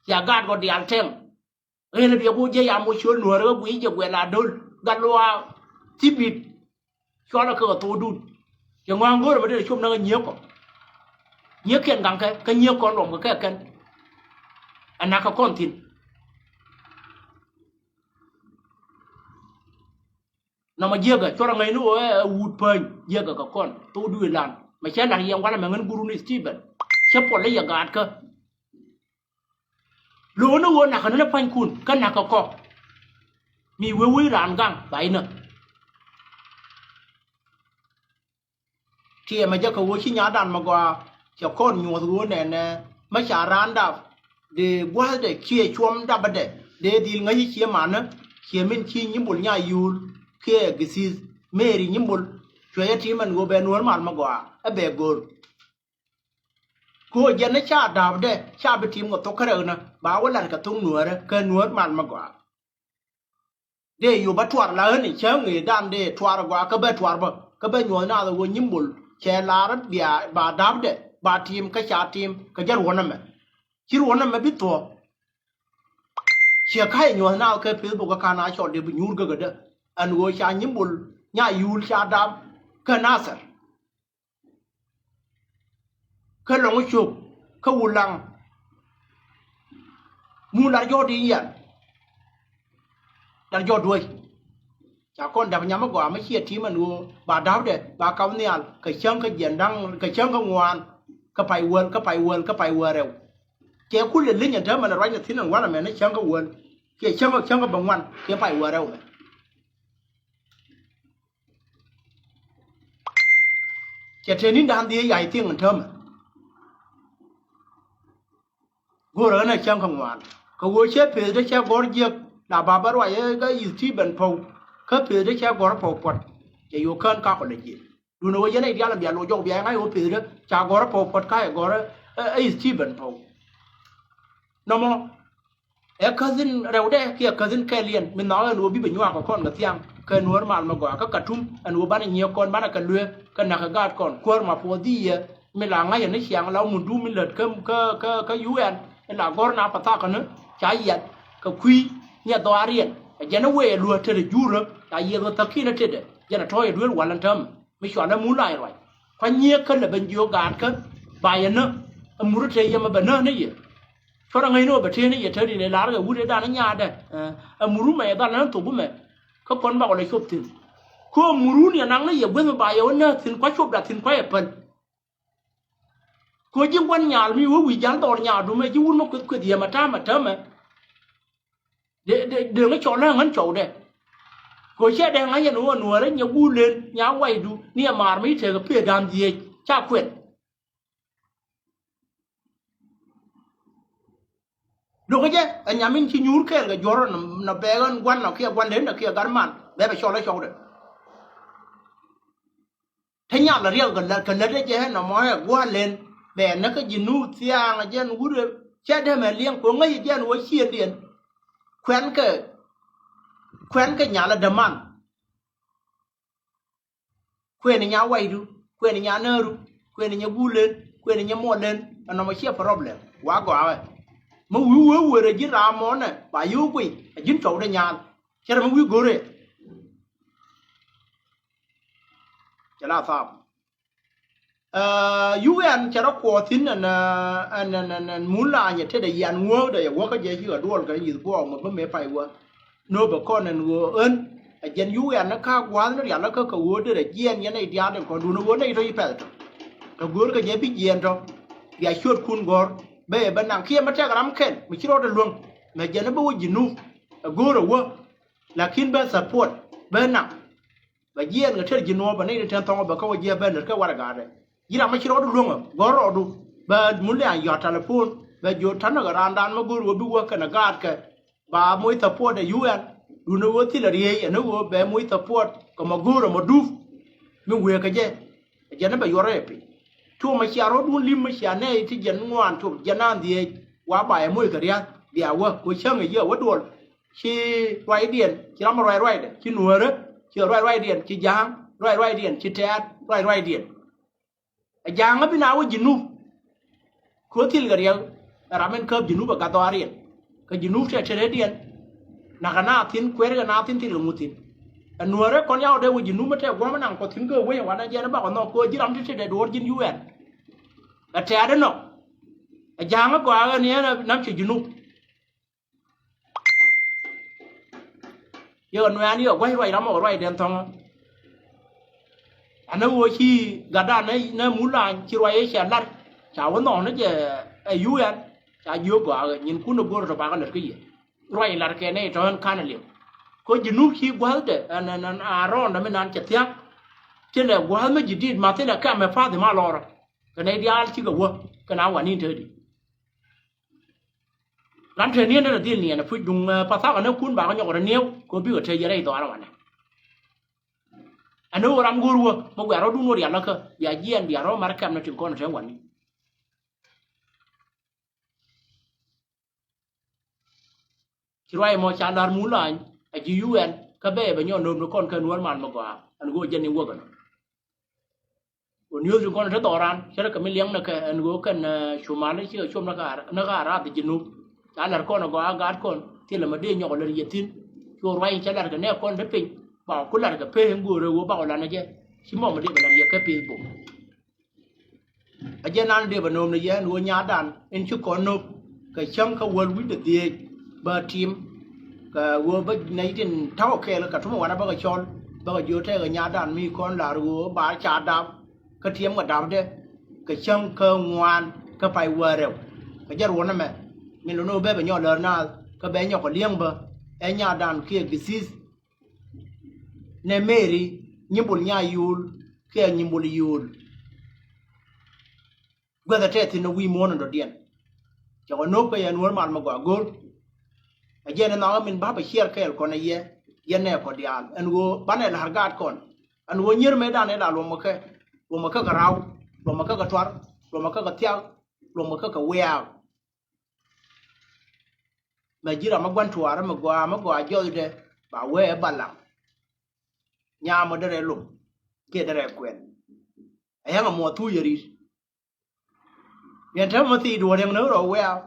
Cia gaat kɔ diaal tɛŋ. Ɣɛl biɛ ku jɛ ya mo ciöl nuɔ̱ɔ̱r kä guiy jɛ guɛl a do̱l gat luaa. Thibit. Cualɛ kɛ kɛ thok dun. Cɛ ŋɔaŋ go̱o̱rɛ ma dee cum naŋ ɛ nyiek kɔ. Nyiek kiɛn gaŋ kɛ kɛ nyiek kɔn luɔm kɛ kɛ kɛn. Ɛ nak kɛ kɔn thi̱n. Nɔmɔ jiäkä cuɔrɔ ŋäcni ɣöö ɛ wut päny jiäkä kɛ kɔn thok duëë lan mɛ cɛ la̱t yɛn walɛ mɛ ŋän gurun Stephen. Cä puɔl i̱ yɛ gaatkä. Lo̱o̱ni ɣöö nakä ni ni panykun kä nakä kɔ. Mi wee wec raan gaŋ ba inä. Tiɛmɛ jɛ kɛ ɣöö ci nyaatdan mɛ gɔaa cɛ kɔn nyuɔ̱th ɣöö nɛnɛ mɛ ca raan dap dee gua̱thdɛ kiɛ cuɔm dapdɛ dee dhil ŋäc i̱ ciɛ manä ciɛ min ci nyimbul nya yuul kiɛ githith. Mary Nyimbol, cuɛ jɛ tim ɛn ɣöö bɛ Nuäär mal mi gɔaa, ɛ bɛ go̱o̱r. Kɛ ɣöö jɛn ni ca da̱a̱pdɛ, ca bi tim kɛ thok kärɛknä, ba wä lat kɛ thok Nuäärä, kɛ Nuäär mal mi gɔaa. Dee yop a tuar la ɣän i̱ cäŋ i̱ dan dee tuar gɔaa kä bɛ tuar bä, kä bɛ nyuɔ̱th naath ɣöö Nyimbol cɛ lar bia ba da̱pdɛ, ba tim kä ca tim kä jɛ ruɔ̱n ɛmɛ. Ci ruɔ̱n ɛmɛ bi thuɔ̱k. Ciɛ ka̱c i̱ nyuɔ̱th naath kɛ Facebook kä ka̱n a cɔl dee bi nyuur gekädä. Ɛn ɣöö ca Nyimbol nya yul ca dap kä Nathɛr. Kä Lɔŋ Cop, kä Wulaŋ. Mu lar jɔɔt i̱ yan. Lar jɔɔt duɔ̱c. Ca kɔn dap nyam mi gɔaa mi ciɛ tim ɛn ɣöö ba da̱pdɛ, ba kap nhial, kɛ cäŋ kä jiɛn da̱ŋ, kɛ cäŋ kä ŋuan, kä pay wäl, kä pay wäl, kä pay wäl rɛw. Cɛ kulɛ leny ɛn täämɛ lɛ ruacnɛ thi̱n ɛn walɛ mɛ ni cäŋ kä wäl. Kiɛ cäŋ, cäŋ kä bɛ ŋuan, kiɛ pay wäl rɛw mɛ. Cɛ te ni̱n da̱ŋ dhiec yac thi̱eŋ ɛn täämɛ. Go̱o̱rä ɣän a cäŋ kä ŋuan. Kɛ ɣöö cä peth dee cä gɔ̱r jiäk la ba bä ruac ɛ kä Stephen Pɔw. Kä peth dee cä gɔ̱r Pɔw puɔt. Cɛ yo̱o̱ kään kakɔ lɛ jiɛk. Duundɛ ɣöö yɛn a i̱ diaal in bia loc jɔk bia i̱ ŋa̱c ɣöö peth dee ca gɔ̱r Pɔw puɔt ka ɛ gɔ̱r ɛ, ɛ, ɛ Stephen Pɔw. Nɔmɔ. Ɛ käthin rɛwdɛ kiɛ käthin kɛɛliɛn mi nhɔakä ɛn ɣöö bi bɛ nyuak kɛ kɔn kɛ thiaŋ kɛ Nuäär mal mi gɔaa kä Katum ɛn ɣöö banɛ nyiëë kɔn banɛ kɛ lueek kɛ näk kɛ gaat kɔn kuäär ma puɔth di yɛ mi la ŋa̱c ɛn ni ciaŋ la wä mundu mi lät kä, kä, kä, kä U N in la gɔ̱r na Pathakä ni ca yiath kɛ kui̱ nyɛ dhɔaariɛn. Ɛ jɛn ɛ wëë ɛ luäk tetdɛ juurä ca yiëth kɛ thäk ki̱n ɛ tetdɛ jɛn ɛ tɔ̱ɔ̱c ɛ duel wal ɛn täämɛ. Mi cualɛ mun la̱a̱c ruac. Kua̱ nyiëëk kä lɛ ben jiök gaatkä ba yɛ nä. Ɛ murä te yɛ mɛ bɛ nä ni yɛ. Cuarɛ ŋäcni ɣöö bɛ tëëni yɛ te rin ɛ lar kɛ wut ëëdan ɛ nyaatdɛ. Ɛ murä mɛ ɛ dhal nä thok mɛ. Kä kɔn bakɔ lɛ cop thi̱n. Kä murä ni ɛ naŋ ni yɛ gueth mɛ ba yɛ wä nä thi̱n kua̱ copda thi̱n kua̱ yɛ päl. Kä ji̱ gua̱n nyaal mi wä wi̱i̱ ja̱l dhɔr nyaatdu mɛ ji̱ wut mɛ kueth kueth yɛ mɛ ta̱a̱mɛ täämɛ. Dee, dee, dee ŋä cɔl lä ŋän cɔwdɛ. Kɛ cɛ dee ŋa̱c yɛn ɣöö Nuäärä nyɛ guul len nya waydu ni ɛ maar mi tekɛ pee da̱a̱n dhieec ca kuɛn. Duɔ̱kɛ jɛ ɛ nyam in ci nyuur kɛɛl kɛ juɔ̱r nɔ bɛɛk ɛn gua̱n nɔ kiɛ gua̱n len nɔ kiɛ gat man bɛ bɛ cɔl lä cɔwdɛ. Te nyal riɛk kɛ lät, kɛ lät ɛ jɛ nɔmɔ ɛ gua̱l len bɛ näk kä ji̱ nuuth thia̱a̱ŋ ɛ jɛn wut ɛ cɛ dee mɛ liɛŋ kɛ ŋäc ɛ jɛn wä ciëndiɛn. Kuɛn kɛ, kuɛn kɛ nyal ɛ däman. Kuɛn ɛ nya waydu, kuɛn ɛ nya nääru, kuɛn ɛ nya guul len, kuɛn ɛ nya muɔl len ɛ nɔmɔ ciɛ problem wa gɔaakɛ. Mi wi̱i̱ wee wër ɛ ji̱n raam mɔnɛ ba yio̱o̱k guiy ɛ ji̱n cɔwdɛ nyal. Cɛ rɛ mi wi̱i̱ go̱rɛ. Cɛ la thaap. Ɛ, U N cɛ rɔ kuɔth thi̱n ɛn, ɛn, ɛn, ɛn, ɛn mun la nyɛ tetdɛ yian ŋuäkdɛ yɛ wäkä jɛ cikɛ duɔl kɛ nyi̱th guɔɔk mɛ bä mëë pay wä. Nööpɛ kɔn ɛn ɣöö ɣän ɛ jɛn U N ni ka̱a̱k gua̱a̱th ni rial kä kɛ ɣöö derɛ jiɛɛn yɛn nɛy diaal in kɔn duundɛ ɣöö nɛy tɔ̱ ci pɛth tɔ̱. Kɛ go̱o̱r kɛ jɛ bi jiɛɛn tɔ̱. Bia ciötkun gɔ̱r bä yɛ bä naŋ kiɛ mɛ tɛk ram kɛn mi ci rɔɔdɛ luäŋ. Mɛ jɛn ni bä wä ji̱ nup ɛ go̱o̱r ɛ wä. Lakin bä support bä naŋ. Bɛ jiɛɛn kɛ tɛr ji̱ nuɔɔp bɛ nɛy ni tɛn thɔŋ bɛ kä wä jiɛ bɛ lät kɛ warɛ gaatdɛ. Ji̱ ram mi ci rɔɔdu luäŋä gɔ̱r rɔɔdu bɛ mun lian yɔ̱a̱t tɛlɛpon bɛ jiök ta̱n kɛ raandan mi go̱o̱r wä bi wä kɛnɛ gaatkɛ. Ba moc support ɛ U N duundɛ ɣöö thilɛ riey ɛn ɣöö bɛ moc support kɛ mɔ go̱o̱r ɛmɔ dup. Mi wëë kɛ jɛ ɛ jɛn ni bɛ yuɔrɛ ɛ piny. Tuɔɔk mɛ cia rɔɔdun li̱m mɛ cia nɛy ti jɛn ŋuan tuɔɔk jɛn naan dhieec wa ba ɛ moc kɛ ria̱th bia wä kɛ cäŋ ɛ yiëë wä duɔl. Ci ruacdiɛn ci ram ruac ruacdɛ ci nuäärä ci ruac ruacdiɛn ci ja̱a̱ŋ ruac ruacdiɛn ci tɛ̈t ruac ruacdiɛn. Ɛ ja̱a̱ŋ ɛ bi na wä ji̱ nup. Kɛ ɣöö thil kɛ riɛk ɛ ram in käp ji̱ nup ɛ gat dhɔaariɛn. Kä ji̱ nup tɛ tɛtdiɛn. Nakä na thi̱n kuɛɛrkɛ na thi̱n thil kɛ ŋut thi̱n. Ɛ nuäärä kɔn yaw dee wä ji̱ nup mi tɛ guɔ̱m ɛ naŋ kɔ thi̱n kɛ wec ɛ wanɛ jiɛn ɛ bakɔ nhɔk kɛ ɣöö ji̱ ram ti tɛtdɛ duɔ̱ɔ̱r ji̱n U N. Ɛ tɛ̈t inɔ. Ɛ ja̱a̱ŋ ɛ gɔaa ɣän yɛn ɛ nam ci ji̱ nup. Yɛ nuɛɛn yɛ gua̱c ruac ram ɔ ruacdɛn thɔ̱ŋä. Anɛ ɣöö ci gatdan nɛ, nɛ mul laany ci ruac ëë cɛ lat ca wä nhɔk ni jɛ ɛ U N. Ca jiök gɔaa ɣä nyinkun ɛ go̱o̱r tɔ bakä lät kä yɛ. Ruac lat kɛ nɛy tɔ̱ ɛn ka̱n ɛ liɛm. Kä ji̱ nup ci gua̱thdɛ ɛn, ɛn, ɛn a rɔɔndɛ mi nan cɛ thia̱k. Thilɛ gua̱th mi ji̱ di̱t ma thilɛ kɛmɛ pa̱th ma lɔrä. Kɛ nɛy diaal cikɛ wä kɛ na wa̱n in te di. Ran te niɛn te rɛ dhil niɛn ɛ puc duŋ, ɛ, Pathaka ni kun bakɛ nyɔk rɛ niɛw kɛ bikɛ te yɛ rɛy dhɔaar wanɛ. Ɛn ɣöö ram go̱o̱r wä mi guɛ̈r rɔ̱dun wä rial lä kä bia jiɛɛn bia rɔ̱ mar kɛm ni tin kɔn tɛ wani. Ci ruac mɔ ca lar mu lany a ji̱ U N kä bɛ bɛ nyɔ nööm ni kɔn kɛ Nuɔr mal mi gɔaa ɛn ɣöö jɛn ni wäk ɛn. Ɣöö news in kɔn te dhɔran cɛ rɛ kɛ mi liɛŋ ni kɛ ɛn ɣöö kɛn, eh, Somali ci kɛ com ni ka, ni ka rath ji̱ Nup. Ca lar kɔn a gɔaa gaat kɔn thilɛ ma dee nyɔk lär yɛ thi̱n. Cu ruac in cɛ lar kɛ nɛ kɔn te piny ba ku lar kɛ pee in göörɛ ɣöö ba ku lan ni jɛ. Ci mɔ mi dee bɛ lar yɛ kä Facebook. A jɛ nan dee bɛ no̱o̱m ni yɛn ɣöö nyaatdan in ci kɔn no̱o̱k kɛ cäŋ kä wäl wi̱cdɛ dhieec bä tim. Kɛ ɣöö bä nɛy tin ta̱wä kɛɛl kɛ tumä wanɛ bä kɛ cɔl bä kɛ jiö tɛɛkɛ nyaatdan mi kɔn la̱r ɣöö ba ca dap kä tiɛm kɛ dapdɛ kɛ cäŋ kä ŋuan kä pay wäärɛw. Kɛ jɛ ruɔ̱n ɛmɛ min lɔ ni ɣöö bɛ bɛ nyɔk läär naath kä bɛ nyɔk kɛ li̱eŋ bä ɛ nyaatdan kiɛ githith. Nɛ Mary Nyimbul Nyayul kiɛ Nyimbul Yul. Guɛthɛ tɛth thi̱n ni wi̱i̱ muɔ̱ɔ̱n in dɔ̱diɛn. Cɛ kɔ no̱o̱p kä yɛn wär mal mi gɔaa go̱o̱r. Ɛ jɛn in nhɔakä min bä bɛ ciɛɛr kɛɛl kɔn ɛ yɛ yɛn nɛ kɔ diaal ɛn ɣöö banɛ la̱r gaat kɔn. Ɛn ɣöö nyier mëëdan ɛ la luɔmɔ kɛ luɔmɔ kä kɛ raw luɔmɔ kä kɛ tuar luɔmɔ kä kɛ thiak luɔmɔ kä kɛ wiaak. Mɛ ji̱ ram mi gua̱n tuaarä mi gɔaa mi gɔaa jɔcdɛ ba wee ɛ balaŋ. Nyaam mi derɛ lom kiɛ derɛ kuɛn. Ɛ yɛn ɛ muɔ thuu yɛ ri̱t. Yɛn te mi thii duɔ̱ɔ̱r yɛn ni rɔ wiaa.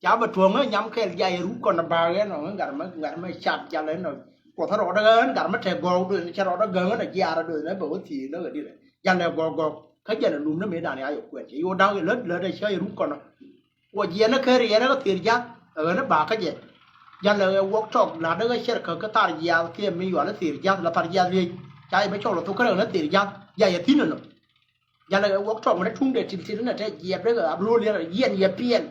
Ca bɛ tuɔ̱ŋ ɛ nyam kɛl jay ɛ ruk kɔn ɛ baak ɛn ɔ ŋa̱r mi ŋa̱r mi cap jal ɛn ɔ. Kuɔth ɛ rɔɔdɛ ɣän ŋa̱r mi tɛ gɔɔk duɔ̱ɔ̱r cɛ rɔɔdɛ gäŋ ɛn ɛ jiaar ɛ duɔ̱ɔ̱r ɛ bɛ wä thii lä ɣä dirɛ jal ɛ gɔɔk gɔɔk. Kä jɛn ɛ lum ni mëëdan ya yɛ kuɛn cɛ yo̱o̱ da̱k ilät lät ɛ cä yɛ ruk kɔn ɔ. Wä jiɛn kä riɛn kä thir jath ɛ ɣän ɛ bakä jɛ. Jalɛ ɛ wuɔk tɔk la dee kä cɛr kä kä thar jiath kiɛ mi yual ɛ thir jath la thar jiath liec. Ca yɛ bɛ cɔl ɛ thok kä rɛ ɣän ɛ thir jath ja yɛ thi̱n ɛnɔ. Jalɛ ɛ wuɔk tɔk mɛ tuŋ dee til til nɛ tɛ jiɛp dee kä abrool yɛn yɛn yɛ piɛn.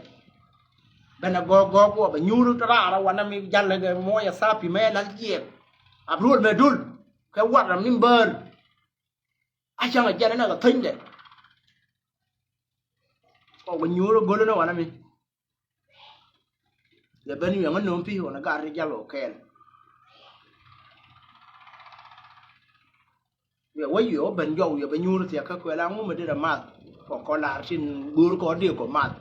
Bɛn ɛ gɔɔk gɔɔk wä bɛ nyuur raar ɛ wanɛ mi jalɛ kɛ muɔc ɛ thapi mɛ lal jiɛp. Abrool mɛ dul kɛ wat ram ni bäär. A cäŋ a jɛn ɛn ɛ kɛ thöny dɛ. Kɔ wä nyuur go̱l ni wanɛ mi. Yɛ ben wiɛŋ ɛ nööm pi̱i̱ wanɛ gar ni jal wä kɛɛl. Wiɛ wä yɛ wä ben jɔw yɛ ben nyuur thiɛ kä kuɛl a ŋu mi dit ɛ math. Kɔ kɔ lar tin go̱o̱r kɔ dee kɔ math.